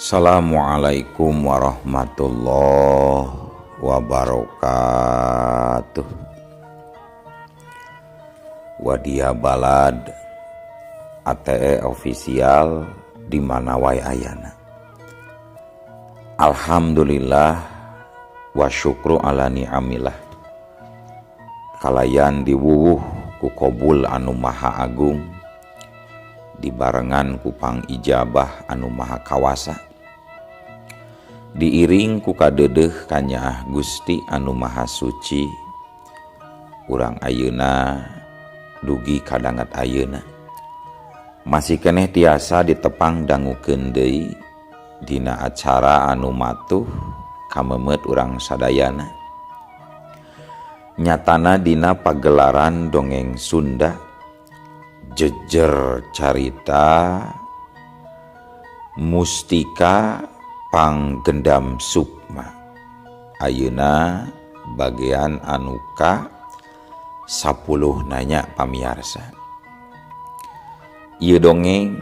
Assalamualaikum warahmatullahi wabarakatuh. Wadia Balad ATE official di mana wae ayana. Alhamdulillah wa syukru ala ni'amillah. Kalayan diwuwuh ku kobul anu maha agung, dibarengan ku pangijabah anu maha kawasa, diiring ku kadeudeuh kanyaah Gusti anu maha suci. Urang ayeuna dugi kadanget ayeuna masih keneh tiasa ditepang dangukeun deui dina acara anu matuh kamemet urang sadayana, nyatana dina pagelaran dongeng Sunda Jejer Carita Mustika Panggendam Sukma. Ayeuna bagian anu ka 10 nanya pamiarsa. Ieu dongeng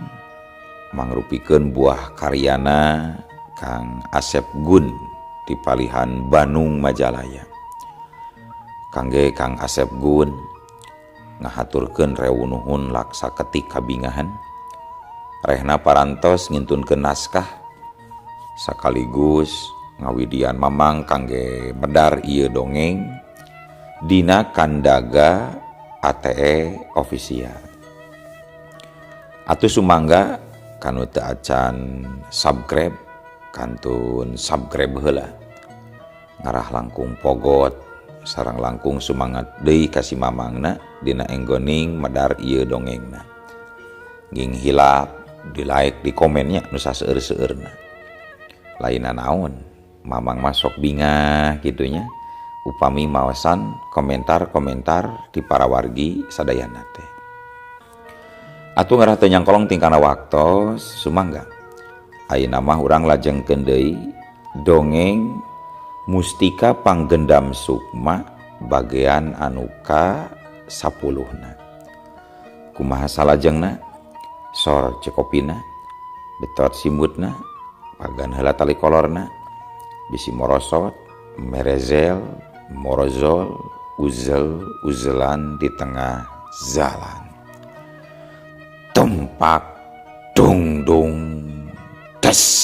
mangrupikeun buah karyana Kang Asep Gun di palihan Bandung Majalaya. Kangge Kang Asep Gun ngahaturkeun rewu nuhun laksa ketik kabingahan rehna parantos ngintunkeun naskah sekaligus ngawidian mamang kangge medar ieu dongeng dina kandaga ATE official. Atuh sumangga kanu teu acan subscribe kantun subscribe heula, ngarah langkung pogot sareng langkung sumangat deui ka si mamangna dina enggoning medar ieu dongengna. Ging hilap di like di komennya nu saseueur-seueurna. Lainna naon, mamang mah sok bingah kitunya upami maosan komentar-komentar di para wargi sadayana teh. Atuh ngarah teu nyangkolong tingkana waktos sumangga. Ayeuna mah urang lajengkeun deui dongeng Mustika Panggendam Sukma bagian anu ka 10-na. Kumaha salajengna? Sor cekopina, betot simbutna, pagan heula tali kolorna, bisi morosot, merezel, morozol, uzel, uzelan di tengah jalan. Tumpak dung dung des.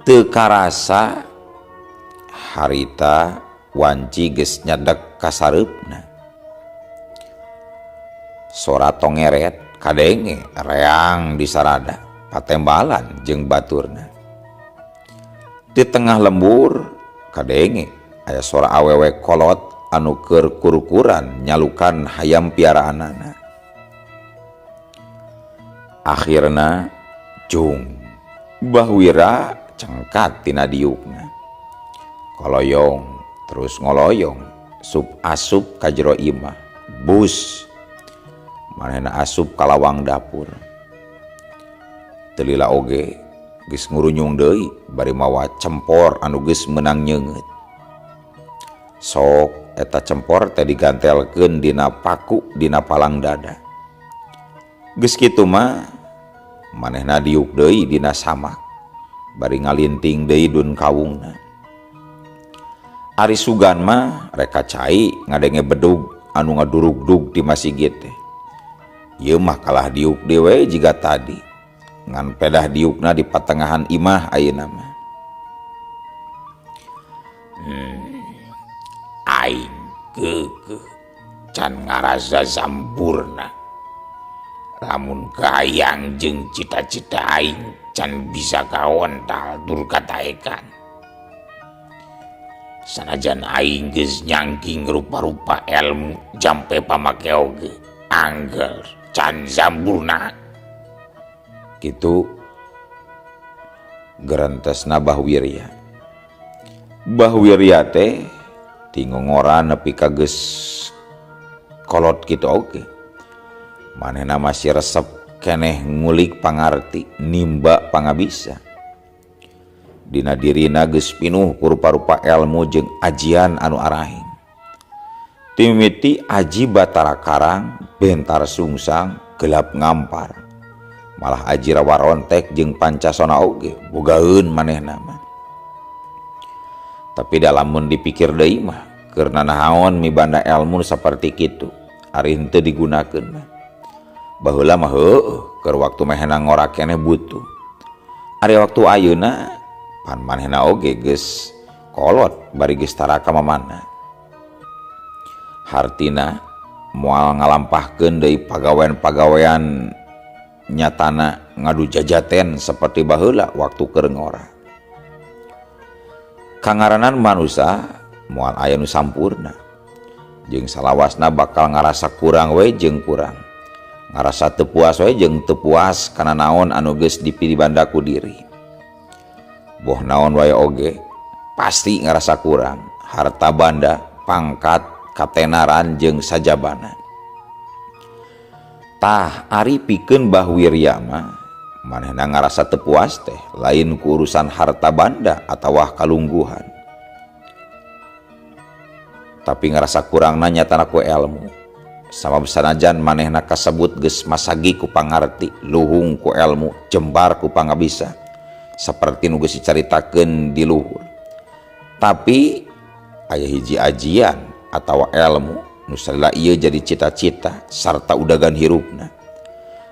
Teu karasa harita wanci geus nyedek kasareupna. Sora tongeret kadenge reang di sarada patembalan jeung baturna. Di tengah lembur kadenge aya sora awewe kolot anu keur kur-kuran nyalukan hayam piaraanana. Akhirna jung Bahwira cengkat tina diukna. Koloyong terus ngoloyong sup asup ka jero imah bus manehna asup ka lawang dapur. Teu lila oge geus ngurunyung deui bari mawa cempor anu geus meunang nyeungeut. Sok eta cempor teh digantelkeun dina paku dina palang dada. Geus kitu mah manehna diuk deui dina samak bari ngalinting deui dun kawungna. Ari sugan mah reka cai ngadenge bedug anu ngadurugdug di masjid teh. Ieu mah kalah diuk deui we jiga tadi. Ngan pedah diukna di patengahan imah ayeuna mah. Aing keukeuh can ngarasa sampurna. Lamun kahayang jeung cita-cita aing can bisa kaontal tur kataekan. Sanajan aing geus nyangking rupa-rupa ilmu jampe pamake oge angger can sampurna. Kitu gerentesna Bah Wirya. Bah Wirya teh Ti ngongora nepi ka geus kolot kitu oge. Manehna masih resep keneh ngulik pangarti, nimba pangabisa. Dina dirina geus pinuh ku rupa-rupa elmu jeung ajian anu arahing. Ti mimiti aji Batara Karang, Bentar Sungsang, Gelap Ngampar. Malah aji Rawa Rontek jeung Pancasona oge bogaeun manehna mah. Tapi da lamun dipikir deui mah keur nanaon mibanda elmu saperti kitu, ari henteu digunakeun mah. Baheula mah heueuh keur waktu mehena ngora keneh butuh. Ari waktu ayeuna pan manehna oge geus kolot bari geus tara ka mamana. Hartina moal ngalampahkeun deui pagawean-pagawean nyatana ngadu jajaten saperti baheula waktu keur ngora. Kangaranan manusa moal aya nu sampurna. Jeung salawasna bakal ngarasa kurang we jeung kurang. Ngarasa teu puas we jeung teu puas kana naon anu geus dipilibanda ku diri. Boh naon wae oge pasti ngarasa kurang, harta banda, pangkat, katenaran jeung sajabana. Tah ari pikeun Bah Wirya mah manehna ngarasa teu puas teh lain ku urusan harta banda atawa kalungguhan. Tapi ngarasa kurangna nyatana ku elmu. Sabab sanajan manehna kasebut geus masagi ku pangarti, luhung ku elmu, jembar ku pangabisa, saperti nu geus dicaritakeun di luhur. Tapi aya hiji ajian atawa elmu nu salila ieu jadi cita-cita sarta udagan hirupna.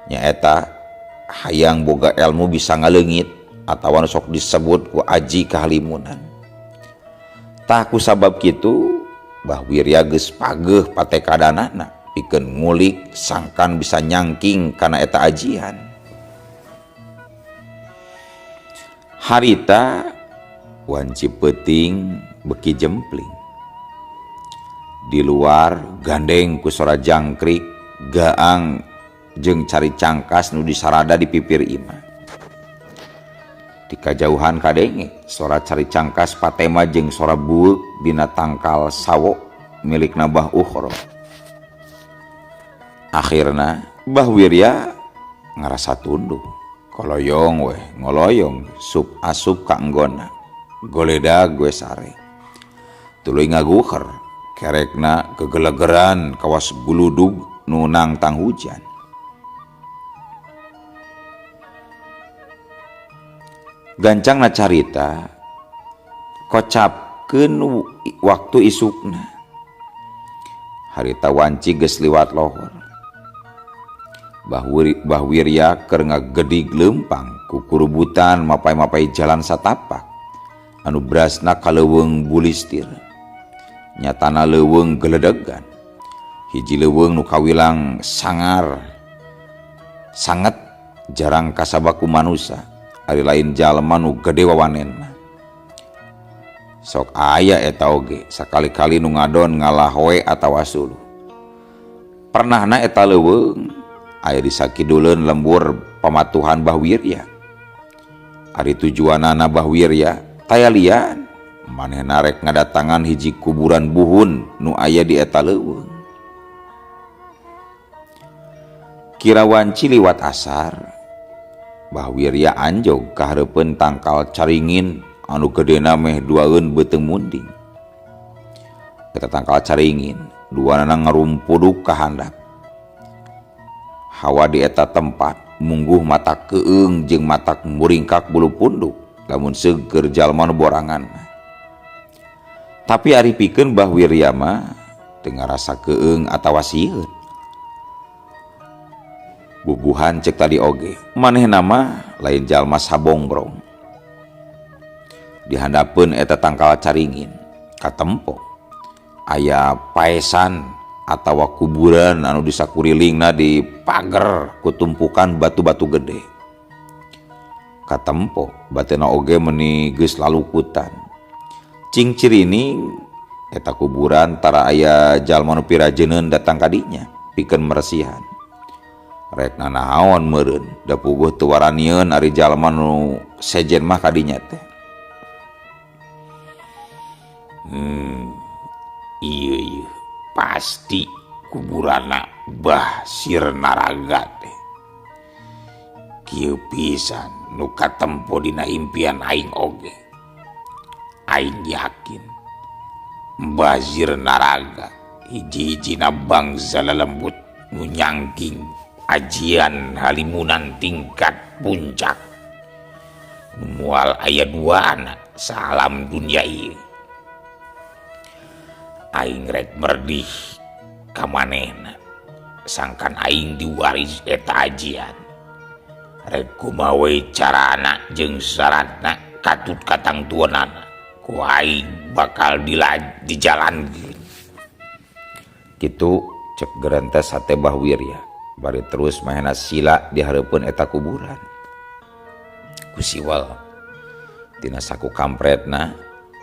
Nyaeta hayang boga elmu bisa ngaleungit atawa nu sok disebut ku aji kahalimunan. Tah ku sabab kitu Bah Wirya geus pageuh patekadanana pikeun ngulik sangkan bisa nyangking kana eta ajian. Harita wanci peuting beki jempling. Di luar gandeng ku sora jangkrik, gaang jeung cari cangkas nu disarada di pipir imah. Di kajauhan kadenge sora cari cangkas patema jeung sora bueuk dina tangkal sawo milik Bah Ukhro. Akhirna Bah Wirya ngarasa tunduh, koloyong weh ngoloyong sup asup ka enggona, goledag we sare. Tuluy ngaguher, kerekna gegelegeran kawas guludug nu nangtang hujan. Gancangna carita kocapkeun waktu isukna. Harita wanci geus liwat lohor. Bah Wirya keur ngagedig leumpang ku kurubutan mapay-mapay jalan satapak anu brasna kaleuweung bulistir. Nyatana leuweung geledegan. Hiji leuweung nu kawilang sangar sanget jarang kasaba ku manusa. Ari lain jalma nu gede wawanenna. Sok aya eta oge sakali-kali nu ngadon ngalahoe atawa suluh. Pernahna eta leuweung aya di sakiduleun lembur pamatuhan Bah Wirya. Ari tujuanana Bah Wirya taya lian manehna rek ngadatangan hiji kuburan buhun nu aya di eta leuweung. Kira wanci liwat asar Bah Wirya anjog ka hareupeun tangkal caringin anu gedena meh duaeun beuteung munding. Eta tangkal caringin duanana ngarumpuduk ka handap. Hawa di eta tempat mungguh mata keung jeung matak muringkak bulu punduk lamun seug keur jalma nu borangan. Tapi ari pikeun Bah Wirya mah teu ngarasa keung atawa sieun. Bubuhan cek tadi oge manehna mah lain jalma sabongbrong. Dihandapeun eta tangkal caringin katempo aya paesan atawa kuburan anu disakurilingna di pager ku tumpukan batu-batu gede. Katempo batena oge meuni geus lalukutan. Cing cirining eta kuburan tara aya jalma nu pirajeunkeun datang ka dinya pikeun meresihan. Rek nanaon meureun da puguh teu waranieun ari jalma nu sejen mah ka dinya teh. Ieu ieu pasti kuburanna Mbah Sirnaraga teh. Kieu pisan nu katempo dina impian aing oge. Aing yakin Mbah Sirnaraga hiji-hijina bangsa lelembut nu nyangking ajian halimunan tingkat puncak. Moal aya dua anak salam dunia ieu. Aing rek merdih ka manehna sangkan aing diwaris eta ajian. Rek kumaha we carana jeung syaratna katut katangtuanana ku aing bakal dijalankeun. Kitu cek gerentes hate Bah Wirya bari terus mahena sila di hareupeun eta kuburan. Ku siwal tina saku kampretna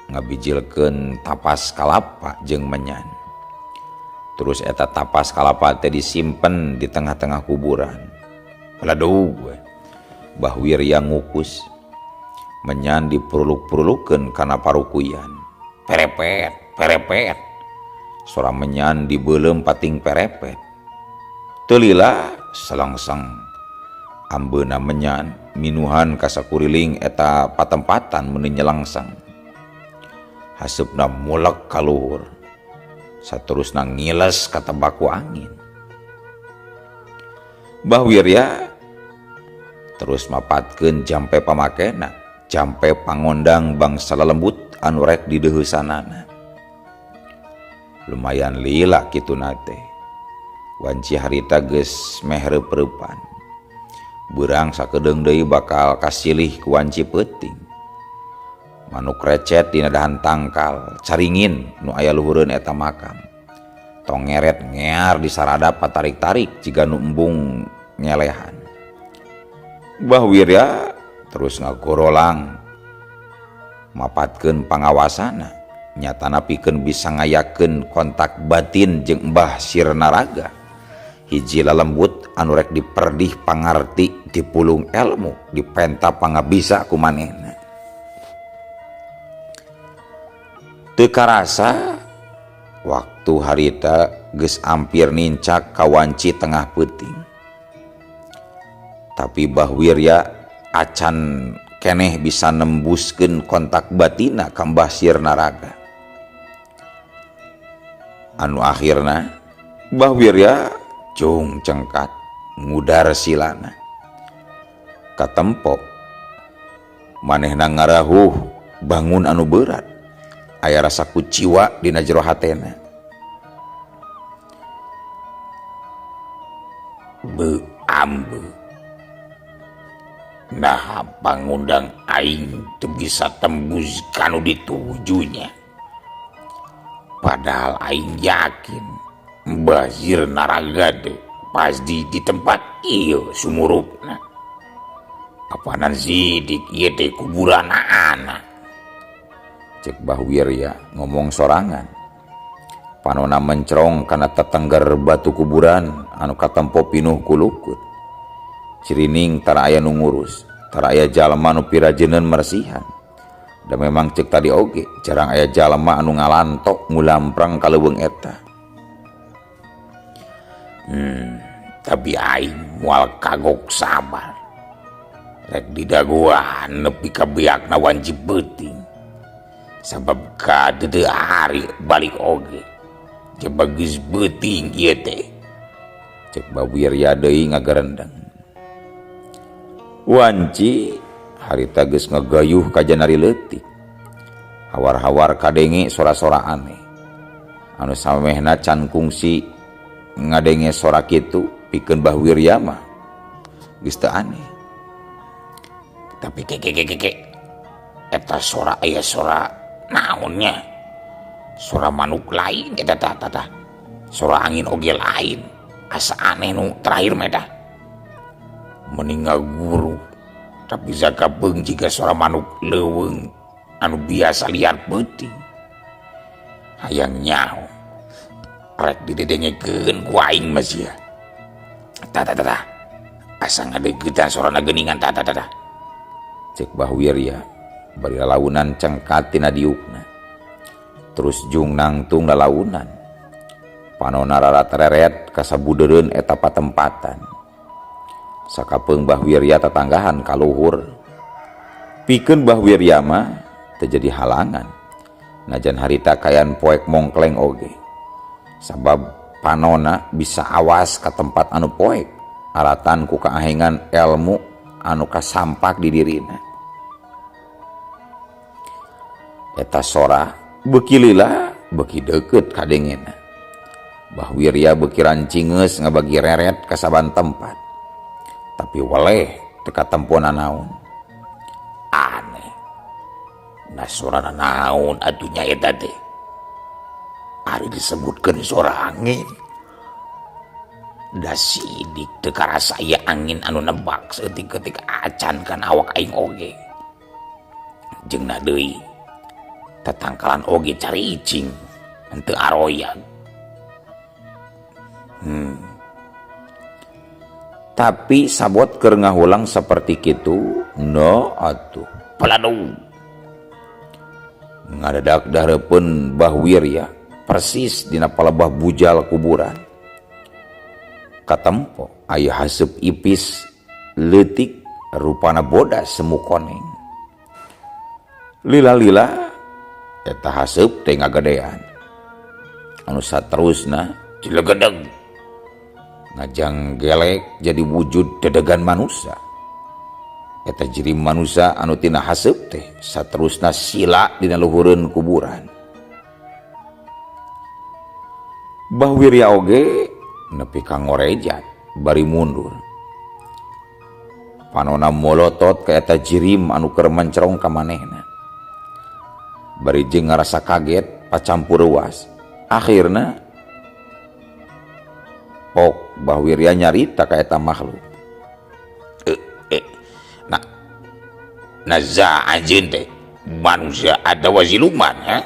ngabijilkeun tapas kalapa jeung menyan. Terus eta tapas kalapa teh disimpen di tengah-tengah kuburan. Beladug we. Bah Wirya ngukus menyan dipuruluk-purulukeun kana parukuyan. Perepet, perepet. Sora menyan dibeuleum pating perepet. Teu lila selengseng ambeuna menyan minuhan kasakuriling eta patempatan meuni nyelengseng. Haseupna mulek ka luhur. Saterusna ngiles katebak ku angin. Bah Wirya terus mapatkeun jampe pamakena, jampe pangondang bangsa lelembut anu rek dideuheusanana. Lumayan lila kituna teh. Wanci harita geus meh reup-reupan. Beurang sakedeung deui bakal kasilih ku wanci peuting. Manuk recet dina dahan tangkal, caringin nu aya luhureun eta makam. Tongeret ngear disaradap patarik-tarik jiga nu embung ngelehan. Bah Wirya terus ngagorolang mapatkeun pangawasana, nyatana pikeun bisa ngayakeun kontak batin jeung Mbah Sirnaraga. Hiji lalembut anu rek diperdih pangarti dipulung elmu dipenta pangabisa ku manehna. Teu karasa waktu harita geus ampir nincak ka wanci tengah peuting. Tapi Bah Wirya acan keneh bisa nembuskeun kontak batina ka Mbah Sirnaraga. Anu akhirna Bah Wirya cung cengkat ngudar silana. Katempo manehna ngarahuh bangun anu berat. Aya rasa kuciwa dina jero hatena. Beambe. Nah pangundang aing teu bisa tembus kanu ditujunya. Padahal aing yakin Mbah Sirnaraga teh pasti di tempat ieu sumurupna. Apanan sidik ieu teh kuburan anak. Cek Bah Wirya ngomong sorangan. Panona mencrong kana tetengger batu kuburan anu katempo pinuh ku lukut. Cirining tara aya nu ngurus, tara aya jalma nu pirajeunkeun mersihan. Da memang cek tadi oge jarang aya jalma anu ngalantok ngulamprang ka leuweung eta. Tapi aing moal kagok sabar. Rek didagoan nepi ka beakna wanci peuting. Sabab kadeudeung ari balik oge. Coba geus beuting ieu teh. Cek Bah Wirya deui ngagerendeng. Wanci harita geus ngagayuh ka janari leutik. Hawar-hawar kadenge sora-sora aneh. Anu samemehna can kungsi ngadenge sora kitu pikeun Bah Wirya mah geus teu aneh. Tapi keke eta sora aya sora naonnya? Sora manuk lain eta tah tah tah. Sora angin oge lain. Asa aneh nu terakhir mah eta. Mending ngaguru tapi zakapeung jiga sora manuk leuweung anu biasa liar peuting. Hayang nyaho. Rek didedengekeun ku aing mah sia. Tah tah tah. Asa ngadeukeutan sorana geuningan tah tah tah. Cek Bah Wirya bari lalaunan cengkat tina diukna. Terus jung nangtung lalaunan. Panona rarat-reret kasabudeureun eta patempatan. Sakapeung Bah Wirya tatanggahan ka luhur. Pikeun Bah Wirya mah teu jadi halangan. Najan harita kayan poek mongkleng oge. Sabab panona bisa awas ka tempat anu poek. Alatan ku kaahengan elmu anu kasampak di dirina. Eta sora beuki lila beuki deukeut kadengena. Bah Wirya beuki rancingeus ngabagi reret ka saban tempat. Tapi weleh teu katempona naon. Aneh. Nah sorana naon atuh nya eta teh. Ari disebutkeun sora angin. Da sidik teu karasa ieu angin anu nebak saeutik-eutik acan kana awak aing oge. Jeung na deui tatangkalan oge caricing henteu aroyag. Tapi sabot keur ngahulang saperti kitu no atuh peladu. Ngadadak dahareupeun Bah Wirya persis dina palebah bujal kuburan. Katempo aya haseup ipis leutik rupana bodas semu koneng. Lila-lila eta haseup teh ngagedean. Anu saterusna cilegedeg ngajang gelek jadi wujud dedegan manusia. Eta jirim manusia anu tina haseup teh saterusna sila dina luhureun kuburan. Bah Wirya oge nepi ka ngorejat bari mundur. Panona molotot ka eta jirim anu keur mencerong ka manehna. Bari jeung ngarasa kaget pacampur ruas. Akhirna pok Bah Wirya nyarita ka eta makhluk. Nah, naza anjeun teh manusia atawa siluman, ha?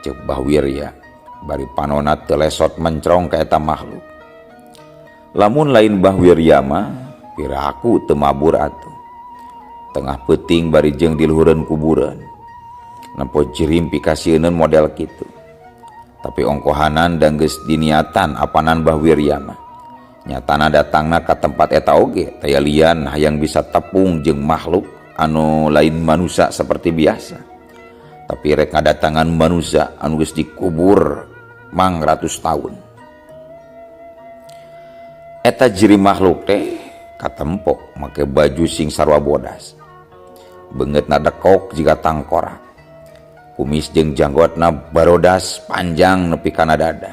Ceuk Bah Wirya bari panona teu lesot mencrong ka eta makhluk. Lamun lain Bah Wirya mah piraku teu mabur atuh. Tengah peuting bari jeung di luhureun kuburan. Nempo jirim pikasieun model kitu. Tapi ongkohanan dan geus diniatan apanan Bah Wirya mah. Nyatana datangna ka tempat eta oge taya lian hayang bisa tepung jeung makhluk anu lain manusia seperti biasa. Tapi rek ngadatangan manusia anu geus dikubur mang ratus tahun. Eta jiri makhluk teh katempo make baju sing sarua bodas. Beungeutna dekok jiga tangkorak. Kumis jeung janggotna barodas panjang nepi kana dada.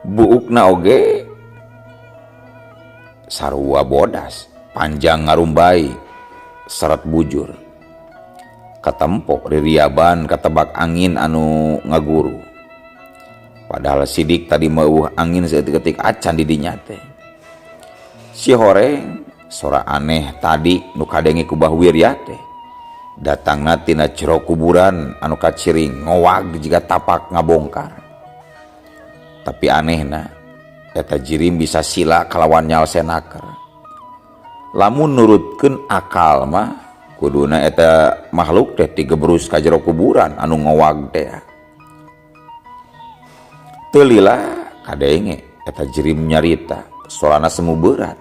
Buukna oge sarua bodas, panjang ngarumbai, seret bujur. Katempo ririaban katebak angin anu ngaguru. Padahal sidik tadi meueuh angin saeutik-eutik acan di dinya teh. Si horeng sora aneh tadi nu kadenge ku Bah Wirya teh. Datangna tina jero kuburan anu kaciring ngowag jiga tapak ngabongkar. Tapi anehna eta jirim bisa sila kalawan nyalsenaker. Lamun nurutkeun akal mah kuduna eta makhluk teh tigebrus ka jero kuburan anu ngowag teh. Teu lila kadenge eta jirim nyarita sorana semu berat.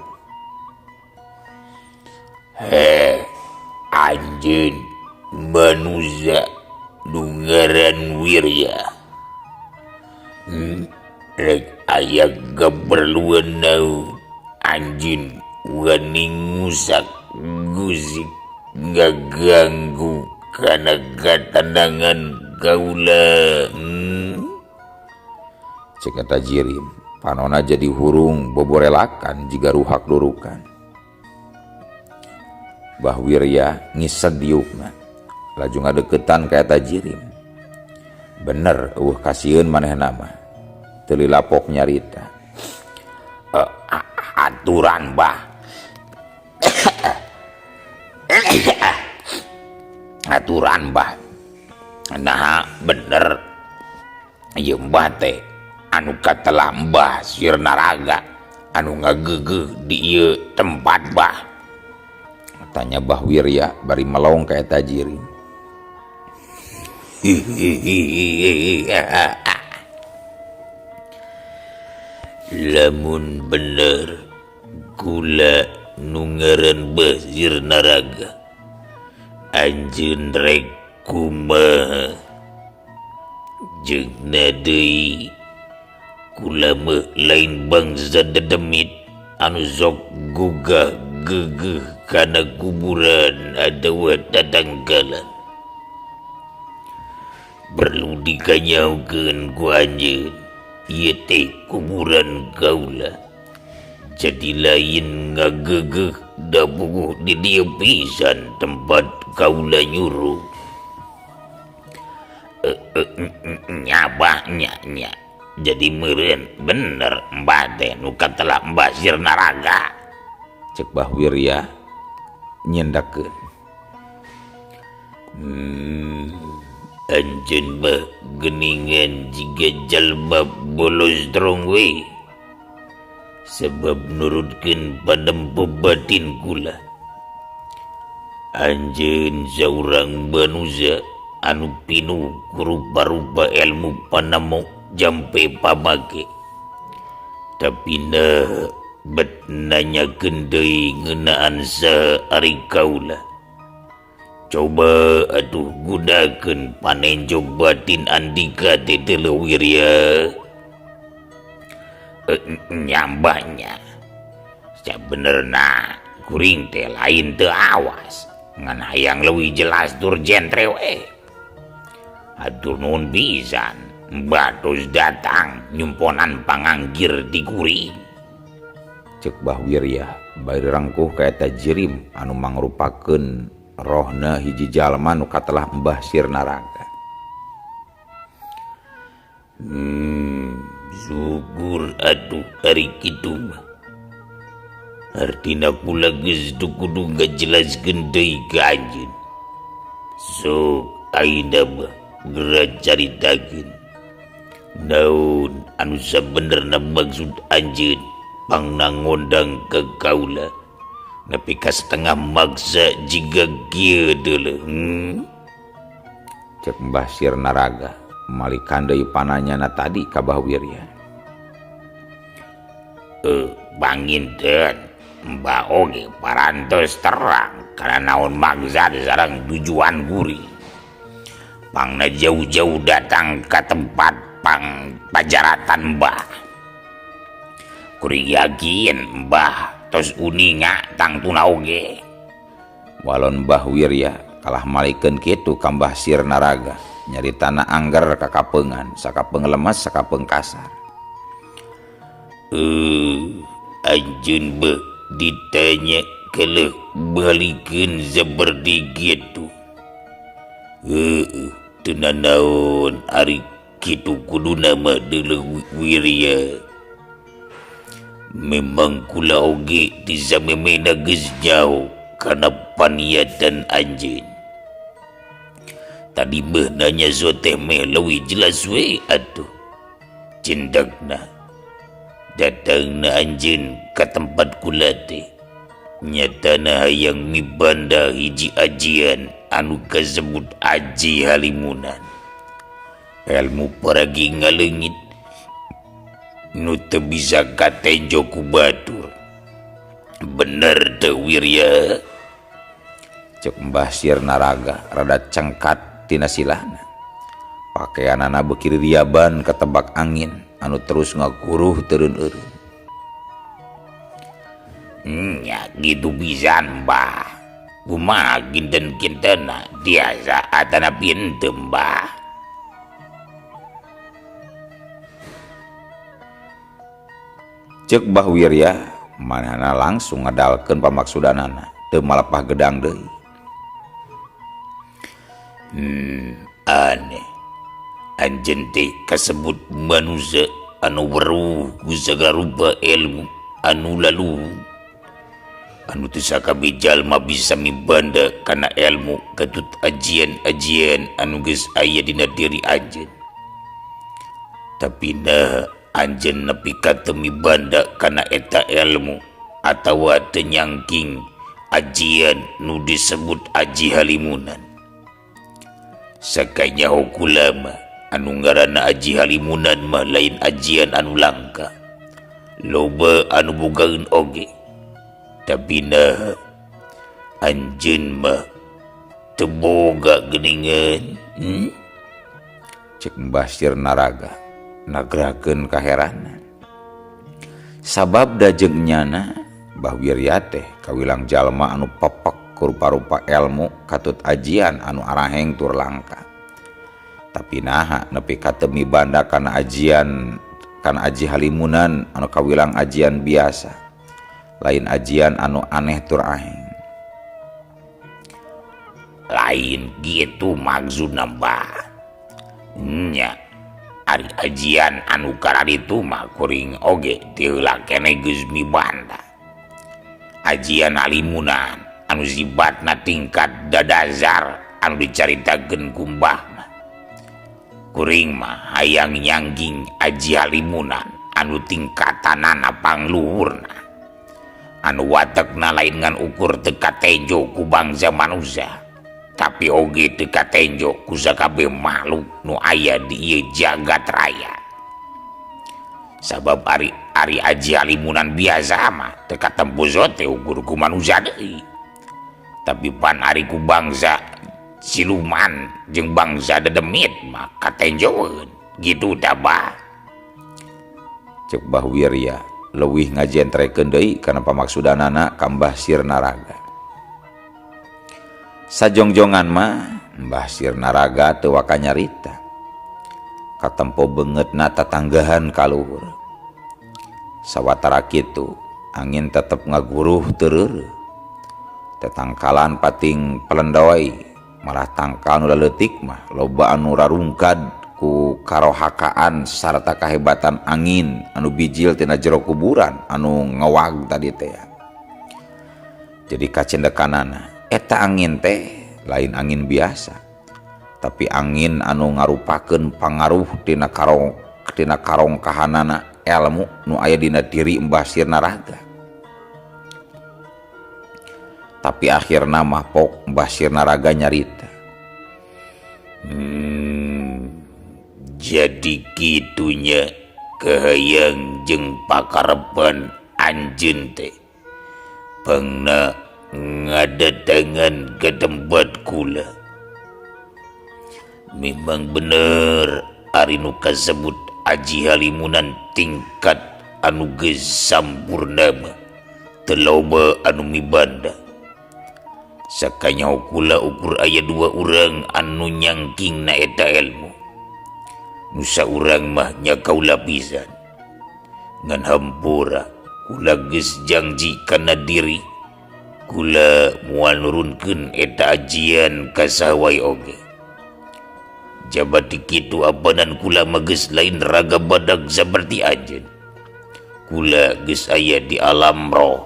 He anjeun manusia nu ngaran Wirya. Rek aya keperluan naon anjeun wani ngusak gusik ngaganggu kana katenangan kaula. Cek eta jirim panona jadi hurung boborelakan jiga ruhak durukan. Bah Wirya ngised diukna laju ngadeukeutan ka eta jirim. Bener eueuh kasieun manehna mah. Teu lilapok nyarita. Aturan bah. Aturan bah. Nah bener ieu mbah teh anu katelah mbah Sirnaraga anu ngagegeuh di ieu tempat bah. Tanya Bah Wirya bari melong ka eta jirim. Lamun bener kula nu ngaran Mbah Sirnaraga anjeun rek kumaha jeung na deui kula mah lain bangsa dedemit anu sok gugah geugeuh kana kuburan atawa tatangkalan. Perlu dikanyahukeun ku anjeun ieu teh kuburan kaula. Jadi lain ngagegeh da puguh di dieu pisan tempat kaula nyuruh. Nya bah nya nya. Jadi meureun bener mbah teh nu katelah Mbah Sirnaraga. Cek Bah Wirya nyendakeun. Anjeun mah geuningan jiga jalma bolostrong we. Sebab nurutkeun panempo batin kula. Anjeun saurang manusia anu pinuh ku rupa-rupa ilmu panemo jampe pamake. Tapi nah bet nanyakeun deui ngeunaan saha ari kaula. Coba atuh gunakeun panenjo batin andika teh teu wirya. Nyambahnya. Sabenerna kuring teh lain teu awas. Ngan hayang leuwih jelas tur jentre we. Hatur nuhun pisan, Mbah tos datang nyumponan panganggir di kuring. Cek Bah Wirya bari rengkuh ka eta jirim anu mangrupakeun rohna hiji jalma nu katelah Mbah Sirnaraga. Syukur atuh ari kitu mah. Artina kula geus teu kudu ngajelaskeun deui ka anjeun. Sok ayeuna mah geura caritakeun. Naon anu sabenerna maksud anjeun pangna ngondang ka kaula nepi ka setengah maksa jiga kieu deuleuh. Cek Mbah Sirnaraga malikan deui pananyana tadi ka Bah Wirya. Panginten Mbah oge parantos terang kana naon maksad sareng tujuan kuring. Pangna jauh-jauh datang ka tempat pang pajaratan Mbah. Kuring yakin Mbah tos uninga tangtuna oge. Walon Mbah Wirya kalah malikeun kitu ka Mbah Sirnaraga nyaritana angger kakapeungan sakapeung lemes sakapeung kasar. Anjeun beuh ditanya keleuh balikeun seperti kitu. Heueuh, teu nanaon ari kitu kuduna mah deuleuh Wirya. Memang kula oge ti samemehna geus jauh kana paniatan anjeun. Tadi mah nanya soteh meh leuwih jelas we atuh. Cindakna datangna anjeun ka tempat kula teh. Nyatana hayang mibanda hiji ajian anu kasebut Aji Halimunan. Ilmu paragi ngaleungit nu teu bisa katenjo ku batur. Bener teu Wirya? Cek Mbah Sirnaraga rada cengkat tina silahna. Pakaianana beuki ririaban katebak angin anu terus ngaguruh teureun-eureun. Nya kitu pisan Mbah. Kumaha kinten-kintenna tiasa atanapi henteu Mbah? Cek Bah Wirya manehna langsung ngadalkeun pamaksudanana teu malapah gedang deui. Aneh. Anjeun teh kasebut manusia anu weruh ku sagarupa ilmu anu laluhur. Anu teu sakabeh jalma bisa mibanda kana ilmu katut ajian-ajian anu geus aya dina diri anjeun. Tapi nah anjeun nepi ka teu mibanda kana eta ilmu atawa teu nyangking ajian nu disebut Aji Halimunan. Sakanyaho kula mah anu ngaranna Aji Halimunan mah lain ajian anu langka. Loba anu bogaeun oge. Tapi nah anjeun mah teu boga geuningan. Cek Mbah Sirnaraga nagrakeun kaheranan. Sabab da jeung nyana Mbah Wirya teh kawilang jalma anu pepek ku rupa-rupa elmu katut ajian anu araheng tur langka. Tapi naha nepi ka teu mibanda kana ajian kana Aji Halimunan anu kawilang ajian biasa, lain ajian anu aneh tur aheng. Lain gitu maksudna Mbah. Nya ari ajian anu kararitu mah kuring oge ti heula keneh geus mibanda. Ajian Halimunan anu sifatna tingkat dadazar anu dicaritakeun ku Mbah mah. Kuring mah hayang nyangging Aji Halimunan anu tingkatanana pangluhurna. Anu watekna lain ngan ukur teu katenjo ku bangsa manusia, tapi oge teu katenjo ku sakabeh makhluk nu aya di ieu jagat raya. Sabab ari ari Aji Halimunan biasa mah teu katempus teh ukur ku manusia deui. Tapi pan ari ku bangsa siluman jeung bangsa dedemit mah katenjoeun. Gitu tah Bah. Cek Mbah Wirya leuwih ngajentrekeun deui kana pamaksudanana ka Mbah Sirnaraga. Sajongjongan mah Mbah Sirnaraga teu waka nyarita. Katempo beungeutna tatanggahan ka luhur. Sawatara kitu angin tetep ngaguruh teu reureuh. Tetangkalan pating pelendoy malah tangkal nu leutik mah loba anu rarungkad ku karohakaan sarta kahebatan angin anu bijil tina jero kuburan anu ngewag tadi teh. Jadi kacendekanana eta angin teh lain angin biasa, tapi angin anu ngarupakeun pangaruh tina karong tina karongkahanana elmu nu aya dina diri Mbah Sirnaraga. Tapi akhirna mah pok Mbah Sirnaraga nyarita. Jadi kitunya kahayang jeung pakarepan anjeun teh pangna ngadatangan ke tempat kula. Memang bener ari nu kasebut Aji Halimunan tingkat anu geus sampurna mah teu loba anu mibanda. Sakanyaho kula ukur aya dua urang anu nyangkingna eta elmu. Nu saurang mah nya kaula pisan. Ngan hampura kula geus jangji kana diri kula moal nurunkeun eta ajian ka saha wae oge. Jabati kitu apanan kula mah geus lain raga badag saperti anjeun. Kula geus aya di alam roh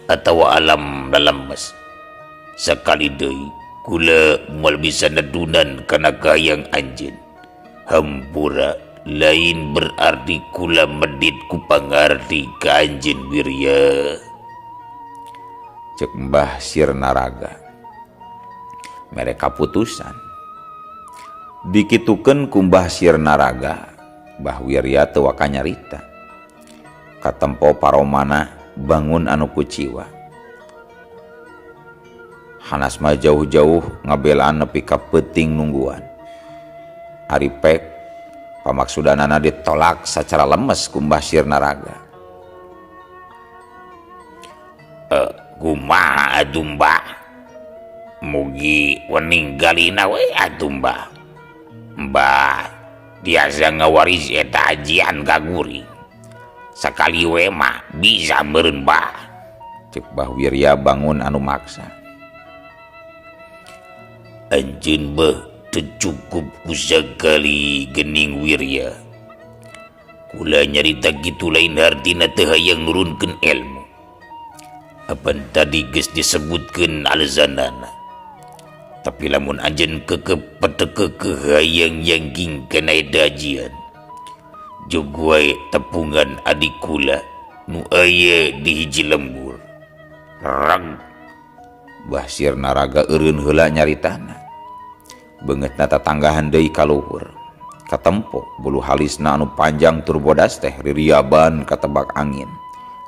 atawa alam lalemes. Sakali deui kula moal bisa nedunan kana kahayang anjeun. Hampura lain berarti kula medit ku pangarti ka anjeun Wirya. Cek Mbah Sirnaraga mere kaputusan. Dikitukeun ku Mbah Sirnaraga, Mbah Wirya teu waka nyarita. Katempo paromana bangun anu kuciwa. Hanas mah jauh-jauh ngabelaan nepi ka peuting nungguan. Ari pek pamaksudanana ditolak sacara lemes ku Mbah Sirnaraga. Kumaha atuh Mbah? Mugi wening galina we atuh Mbah. Mbah biasa ngawaris eta ajian ka kuring. Sakali we mah bisa meureun Mbah. Cek Mbah Wirya bangun anu maksa. Anjeun beuh teu cukup ku sakali geuning Wirya. Kula nyarita kitu lain hartina teu hayang nurunkeun ilmu. Apan tadi geus disebutkeun alesanana. Tapi lamun anjeun keukeuh petekeuh hayang yangging kana eta ajian, jog wae tepungan adik kula nu aya di hiji lembur. Reg. Mbah Sirnaraga eureun heula nyaritana. Beungeutna tatanggahan deui ka luhur. Katempo bulu halisna anu panjang tur bodas teh ririaban katebak angin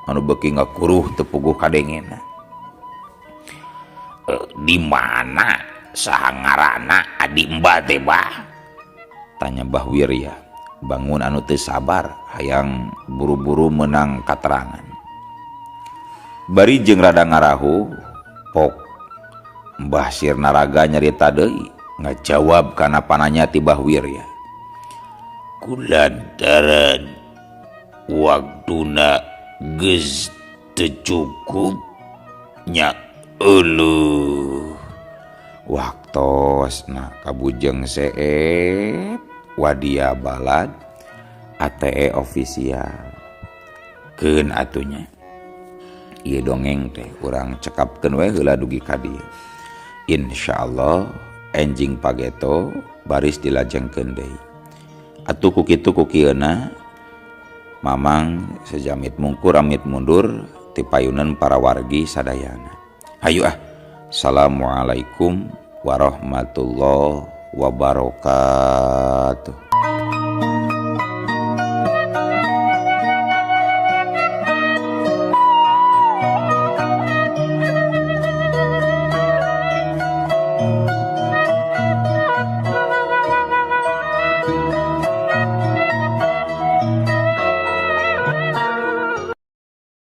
anu beuki ngakuruh teu puguh kadengena. Di mana saha ngaranna adi Mbah teh Bah? Tanya Bah Wirya. Bangun anu teu sabar hayang buru-buru meunang katerangan. Bari jeung rada ngarahu pok Mbah Sirnaraga nyarita deui ngajawab kana pananya ti Bah Wirya. Kulantaran waktuna geus teu cukup nya euleuh. Waktosna kabujeng seep Wadia Balad ATE official. Keun atuh nya. Ieu dongeng teh urang cekapkeun we heula dugi ka dieu. Insyaallah enjing pageto baris dilajengkeun deui. Atuh ku kitu ku kieuna Mamang sejamit mungkur amit mundur ti payunan para wargi sadayana. Hayu ah. Assalamualaikum warahmatullahi wabarakatuh.